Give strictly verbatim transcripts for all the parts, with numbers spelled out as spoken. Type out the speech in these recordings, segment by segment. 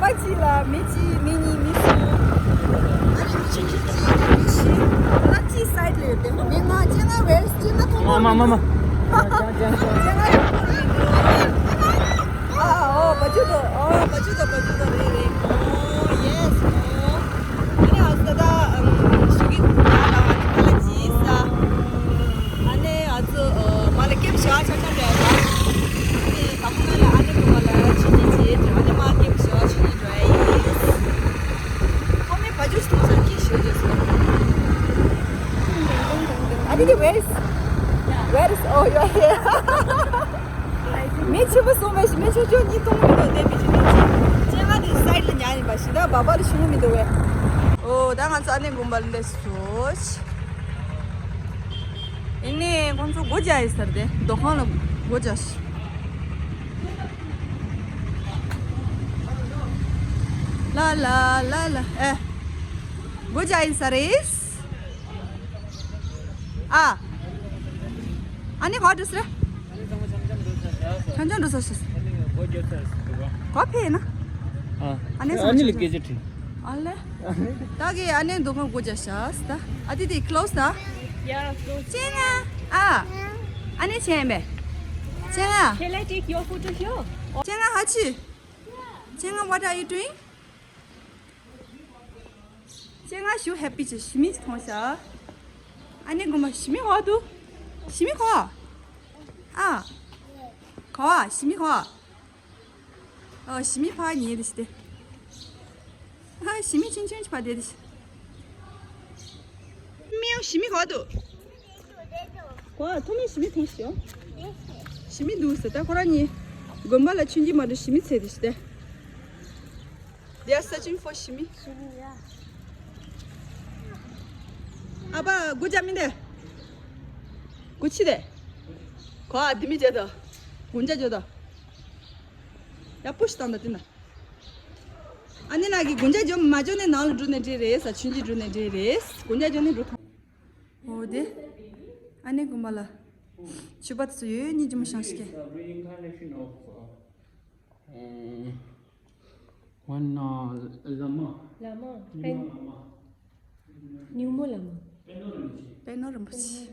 པ་གཅིག་ལ་མི་གཅིག་མི་གཉིས་མི་གསུམ། ཨ་ནི་མི་ཆུང་ཆུང་གཅིག་དང་མི་བཞི། ང་གཅིག་སའིད་ལ་ཡོད་དེ། མི་ལྔ། སྤྱན་སྔ་ཝེར་སི། སྤྱན་སྔ་ཐོང་མ་མ་མ་མ། སྤྱན་སྔ་ཡོད་པ་རེད། ཨ་ཨོ་བ་ཇུ་དོ། ཨོ་བ་ཇུ་དོ། བ་ཇུ་དོ་རེད་རེད། ཨོ་ཡེ་སི། ཨོ་ཨ་ནི་ཨ་ས་ད་ཨམ་ཞུ་གི་ད་ཨ་ནི་ཁ་ལ་ཅི་ས། ཨ་ནི་ཨ་ཚོ་ཨ་མ་ལ་ཀེབ་ཤ་ཆ་ཆ་རེད་ད། ཨ་ནི་ད་ཁོ་ན་ལ་ཨ་ནི་ཁོ་མ་ལ་ཆི་ཆི་ཆི་ཨ་ནི་མ་ཀེབ་ཤ་ཆི་ཆི་རེད། ཁོ་མི་བ་ཇུ་སྟོང་ས་ཀི་ཤོད་ཅེས་སོ། ཨ་ནི་དེ་where is, where is, oh, you are here. མི་ཆེན་པོ་སོང་བས་ཤི་མི་ཆུང་ཆུང་གཉིས་གཏོང་མི་འདུག་དེ་མི་ཆུང་ཆུང་ཅན་ང་དེ་སའིད་ལ་ཉལ་ཡིན་པ་ཞིག་ད་བ་བ་ལ་ཤུ་མི་འདུག་བས། ཨོ་ད་ང་ཚོ་ཨ་ནི་དགོན་པ་ལ་འདས་སོ། ཡིན་ནའི་ཁོང་ཚོ་སྒོ་རྒྱག་ཡིན་ས་རེད་དེ། རྡོ་ཁང་ལ་སྒོ་རྒྱག་ཤག་ལ་ལ་ལ་ལ་ཨེ། སྒོ་རྒྱག་ཡིན་ས་རེད། ཨ། ཨ་ནི་ག་འགྲོ་ས་རེད། འཆམ་འཆམ་འགྲོ་ས་ཞིག་ག་ཕེབས་ན། ཨ་ནི་ཨ་ནི་ལ་སྐད་ཆ་དྲིས། ཨ་ལེ། ད་གི་ཨ་ནི་འདུ་ཁང་སྒོ་རྒྱག་ཤག་ད། ཨ་དེ་དེ་close ད། Yeah, close. ཅན་ང་། ཨ། ཨ་ནི་ཆེན་མེ། ཅན་ང་། Shall I take your photo here? ཅན་ང་ཧ་ཆི། ཅན་ང་what are you doing? ཅན་ང་ཞུ་ཧེ་པི་ཆེ་ཞི་མི་མཐོང་ཤག་ཨ་ནི་དགོན་པ་ཞི་མི་ཧོ་དུ། ཞི་མི་ཧོ། ཨ། ཁོ་ཨ་ཞི་མི་ཧོ། ཨ་ཞི་མི་ཕ་ཉེ་དི་ཤི་དེ། ཨ་ཞི་མི་ཆུང་ཆུང་ཆི་ཕ་དེ་དི་ཤི། མི་ཡང་ཞི་མི་ཧོ་དུ། ཁོ་ཨ་ཐོ་མི་ཞི་མི་མཐོང་ཤག་ཞི་མི་འདུག་ཟེར་ད་ཁོ་རང་ཉེ། དགོན་པ་ལ་ཆུང་ཆུང་མ་འགྲོ་ཞི་མི་ཚེ་དི་ཤི་དེ། They are searching for ཤི་མི། ཨ་ཕ་གུ་ཅ་མི་འདེ། གུ་ཆི་དེ། ཁོ་ཨ་དི་མི་ཇེ་ད། གུན་ཅ་ཇོ་ད། ཡ་པུཤ་ཏང་ད་ཏི་ན། ཨ་ནི་ན་གི་གུན་ཅ་ཇོ་མ་ཇོ་ནེ་ནང་ལ་འགྲོ་ནེ་འདྲེ་རེད་ས་ཆུན་ཅི་འགྲོ་ནེ་འདྲེ་རེད། གུན་ཅ་ཇོ་ནེ་འགྲོ་ཐོང་། འོ་དེ། ཨ་ནི་གུན་པ་ལ། ཆུ་པ་ཚོ་ཡོད་ཡོད་གཉིས་ཇི་མ་ཤང་ཤི་ཀེ། One, uh, Lama. Lama. Pneumo Lama. Pneumo Lama. པེ་ནོ་རིན་པོ་ཆེ།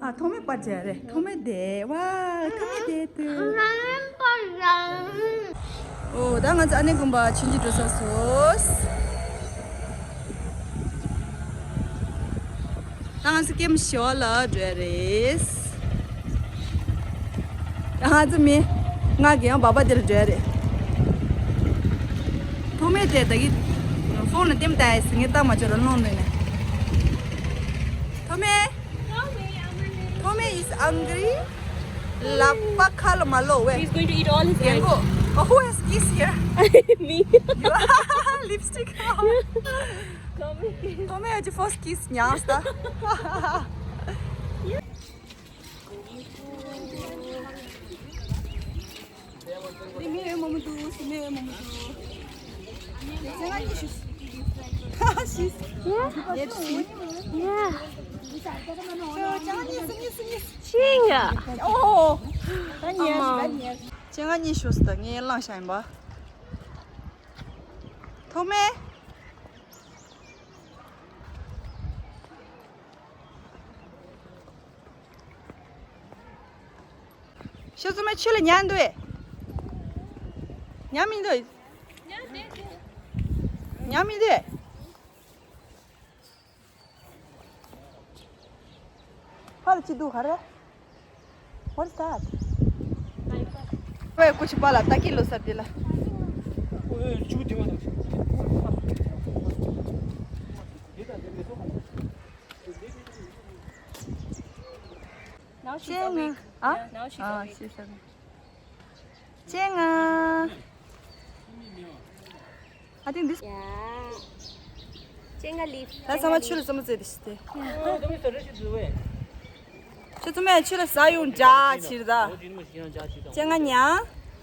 ཨ་ཐོག་མེད་པར་བྱས་རེད། ཐོག་མེད་དེ་བ་ཐོག་མེད་དེ་དུ། ཨོ་ད་ང་ཚོ་ཨ་ནེ་དགོན་པ་ཆུན་གྱི་འགྲོ་ས་སོ། ད་ང་ཚོ་ཀེམ་ཞོ་ལ་འགྲོ་ཡ་རེད། ད་ང་ཚོ་མི་ང་གི་ཡང་བ་བ་དེ་ལ་འགྲོ་ཡ་རེད། ཐོག་མེད་དེ་ད་གི་ཕོན་ལ་ལྟེམ་བལྟ་ཡ་ཟིན་ངས་ལྟ་མ་བྱོ་ར་ལོང་ནས་ནས། ཐོག་མེད། ཐོག་མེད་is hungry. ལག་པ་ཁ་ལ་མ་ལོ་བས། He's going to eat all his rice. གོ Oh, who has kiss here? Me. Lipstick. Come here. ཐོག་མེད་ཨ་ཅི་first kiss ཉངས་ད། ལི་མི་ཡོད་མོ་མོ་འདུག་སི་མི་ཡོད་མོ་མོ་འདུག་ཁ་ཤིས། Yeah. ཅིང་ཨ། ཨོ། ད་ཉལ་ད་ཉལ། ཅིང་ཨ་གཉིས་ཤོས་ད་ངས་བླངས་བཞག་ཡིན་པ། ཐོག་མེད། ཤ་ཚོ་མ་ཆུ་ལ་ཉལ་འདུག་ཉལ་མི་འདུག་ཉལ་མི་འདུག་ཕར་ཅི་འདུག་ག་རེ། What's that? ཝེ་ཀུ་ཆུ་པ་ལ་ཏ་ཀི་ལོ་སར་དེ་ལ། ཨོ་ཅུ་དེ་མ་དང་། Now she's awake. ཅེ་ང་ཨ། Yeah, now she's ཨ་awake. She's awake. ཅེ་ང་། I think this. Yeah. ཅེ་ང་leaf. ད་ཚང་མ་ཆུ་ལ་ཙམ་བཙལ་ཏེ་ཤི་སྟེ། ཁྱོད་ཚང་མས་ཆུ་ལ་ཟ་ཡོང་འདྲ་ཕྱིར་ད། ཅེ་ང་ཉ།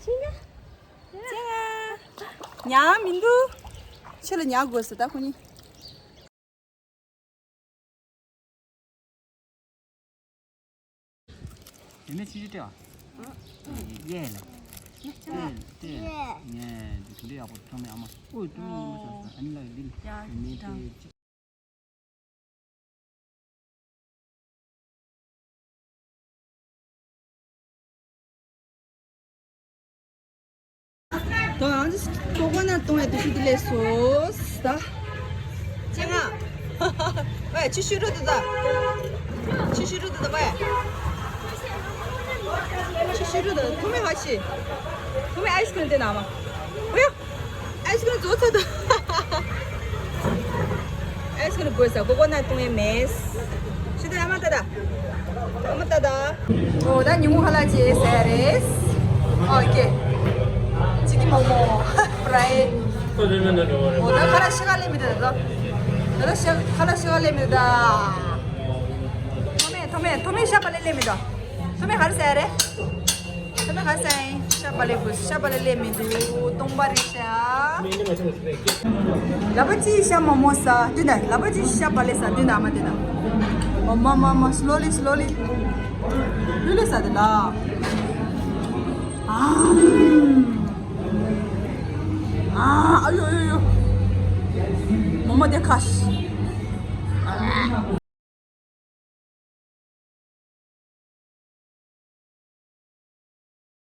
ཅེ་ང་། ཉ་མི་འདུག་ཆུ་ལ་ཉ་དགོས་ཟེར་ད་ཁོ་གཉིས། དེ་ནས་ཆུ་ཆུ་སྤྲད་ཨ། ཡས་ལ། ཡས་ལ་ཏེ། ངས་འདི་འདྲ་ཡག་པོ་ཐོག་མེད་ཨ་མ། ཨོ་ཐོག་མེད་ཡིན་མ་སོང་ས་ཨ་ནི་ལ་འདི་ལ་ཡ་མེད་ཀྱང་ཏེ། ད་ང་ཚོ་ཀོ་ཀོ་ནཊ་གཏོང་བའི་དུས་ཚོད་འདི་ལས་སོ། ད་ཅི་ང་ཝེ་ཆི་ཤུ་རུ་དུ་ད་ཆི་ཤུ་རུ་དུ་ད་ཝེ་ཆི་ཤུ་རུ་དུ་ཐོག་མེད་ཧ་ཆི་ཐོག་མེད་ཨའི་སི་ཀྲིམ་དེ་ན་མ་ཝེ། ཨའི་སི་ཀྲིམ་བཟོ་ཚར་འདུག་ཨའི་སི་ཀྲིམ་དགོས་ས་ཀོ་ཀོ་ནཊ་གཏོང་ཡས་མེད། ཤི་ད་ཨ་མ་ད་ད། ཨ་མ་ད་ད། ཨོ་ད་ཉིན་མོ་ཁ་ལག་ཅིག་ཟས་རེད། ཨོ་ཀེ། ཅི་ཀི་མོག་མོག་ཕ་རའི། ཨོ་ད་ཁ་ལག་ཤི་ཁ་ལེ་མི་ད་ད། ད་ལ་ཤ་ཁ་ལག་ཤི་ཁ་ལེ་མི་ད། ཐོག་མེད་ཐོག་མེད་ཐོག་མེད་ཤ་བ་ལེ་ལེ་མི་ད། ཐོག་མེད་ཧར་ཟས་རེད། ཁ་ན་ཁ་སང་ཤ་བ་ལེ་དགོས་ཤ་བ་ལེ་ལེ་མི་འདུག་སྟོང་པ་རེད་ཤག་ལ་པ་ཅི་ཤ་མོག་མོག་ཟ་དུས་ན་ལ་པ་ཅི་ཤ་བ་ལེ་ཟ་དུས་ན་ཨ་མ་དེ་ན། ཨོ་མ་མ་མ་slowly slowly ལུས་ལུས་ཟ་དེ་ལ། ཨ་ཨ་ཡོ་ཡོ་ཡོ། མོག་མོག་དེ་ཁ་ཤ།